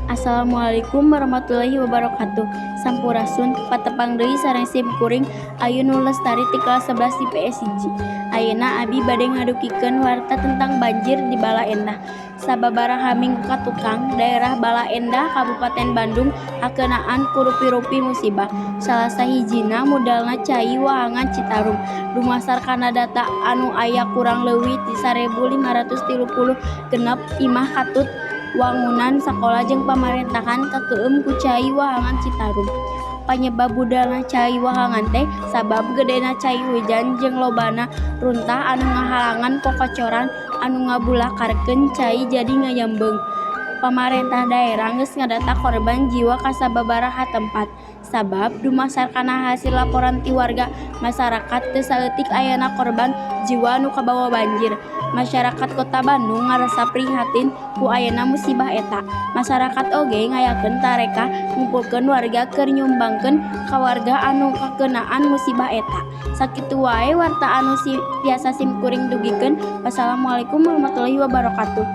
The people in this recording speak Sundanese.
Assalamualaikum warahmatullahi wabarakatuh. Sampurasun, patepang deui sareng sim kuring Ayu Nur Lestari ti kelas 11 IPS 1. Ayeuna abi bade ngadugikeun warta tentang banjir di Baleendah. Sababaraha minggu ka tukang, daerah Baleendah, Kabupaten Bandung, kakeunaan ku rupi-rupi musibah. Salah sahijina mudalna cai wahangan Citarum. Dumasar kana data anu aya, kurang leuwih ti 1536 imah katut, wangunan sakola jeung pamarentahan kakeueum ku cai wahangan Citarum. Panyebab budalna cai wahangan teh sabab gedena cai hujan jeung lobana runtah anu ngahalangan kokocoran anu ngabulakarkeun cai jadi ngayembeung. Pamarentah daerah geus ngadata korban jiwa ka sababaraha tempat. Sabab dumasar kana hasil laporan ti warga masarakat, teu saeutik ayana korban jiwa anu kabawa banjir. Masyarakat Kota Bandung ngarasa prihatin ku ayana musibah eta. Masyarakat oge ngayakeun tarekah ngumpulkeun warga keur nyumbangkeun ka warga anu kakeunaan musibah eta. Sakitu wae warta anu tiasa sim kuring dugikeun. Wassalamualaikum warahmatullahi wabarakatuh.